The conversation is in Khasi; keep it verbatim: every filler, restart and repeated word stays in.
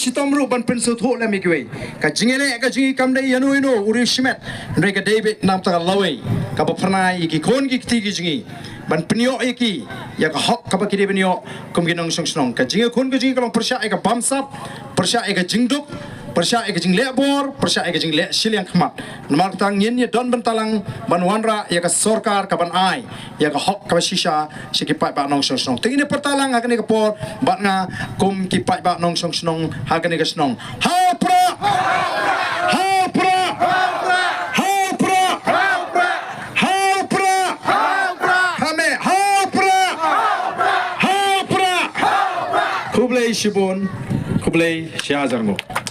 shitom ruh ban pynsngewthuh lem ïa kiwei. Ka jingïaleh ka jong ngi kam dei ïano ïano u riewshimet, hynrei ka dei beit namar ka lawei kaba phyrnai ïa ki khun ki kti ki jong ngi, ban pynïoh ïa ki ïa ka hok kaba ki dei ban ïoh kum ki nongshong shnong. Ka jingïakhun ka jong ngi ka long pyrshah ïa ka bamsap, pyrshah ïa ka jingduk, pyrshah ïa ka jingleh bor, pyrshah ïa ka jingleh shiliang khmat. Namar kata ngin ïa don bynta lang ban wanrah ïa ka sorkar kaban ai ïa ka hok kaba shisha sha ki paidbah nongshong shnong. Te ngin ïa pyrta lang ha kane ka por bad nga kum ki paidbah nongshong shnong ha kane ka shnong. Ha u Prah! Ha u Prah! Ha u Prah! Ha u Prah! Ha u Prah! Ha u Prah! Ha u Prah! Ha u Prah! Khublei shibun, khublei shihajar nguh.